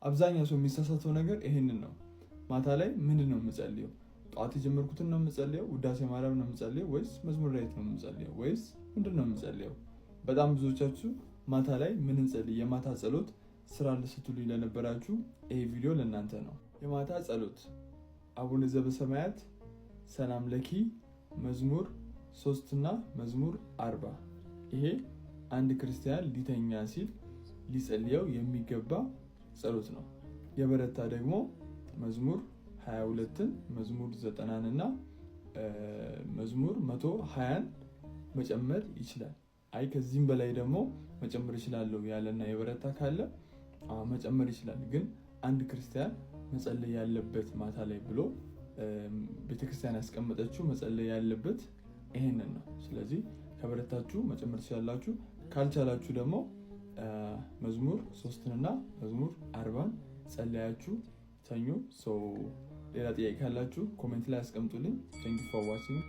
አብዛኛው ሰው የሚሳሳተው ነገር ይሄንን ነው። ማታ ላይ ምንድን ነው የምጸልየው? ጠዋት የጀመርኩትን ነው የምጸልየው? ውዳሴ ማርያም ነው የምጸልየው ወይስ መዝሙረ ዳዊት ነው የምጸልየው ወይስ ምንድን ነው የምጸልየው? በጣም ብዙዎቻችሁ ማታ ላይ ምን እንጸልይ፣ የማታ ጸሎት ስራ ስትሉኝ ለነበራችሁ ይሄ ቪዲዮ ለእናንተ ነው። የማታ ጸሎት አቡነ ዘበሰማያት፣ ሰላም ለኪ፣ መዝሙር 3 እና መዝሙር 40። ይሄ አንድ ክርስቲያን ሊተኛ ሲል ሊጸልየው የሚገባ ጸሎት ነው። የበረታ ደግሞ መዝሙር 22ን፣ መዝሙር 90ን እና መዝሙር 120ን መጨመር ይችላል። አይ ከዚህም በላይ ደግሞ መጨመር ይችላለሁ ያለና የበረታ ካለ መጨመር ይችላል። ግን አንድ ክርስቲያን መጸለይ ያለበት ማታ ላይ ብሎ ቤተክርስቲያን ያስቀመጠችው መጸለይ ያለበት ይሄንን ነው። ስለዚህ ከበረታችሁ መጨመር ትችላላችሁ። ካልቻላችሁ ደግሞ መዝሙር 3ንና መዝሙር 40ን ጸለያችሁ ተኙ። ሌላ ጥያቄ ካላችሁ comment ላይ አስቀምጡልኝ። Thank you for watching.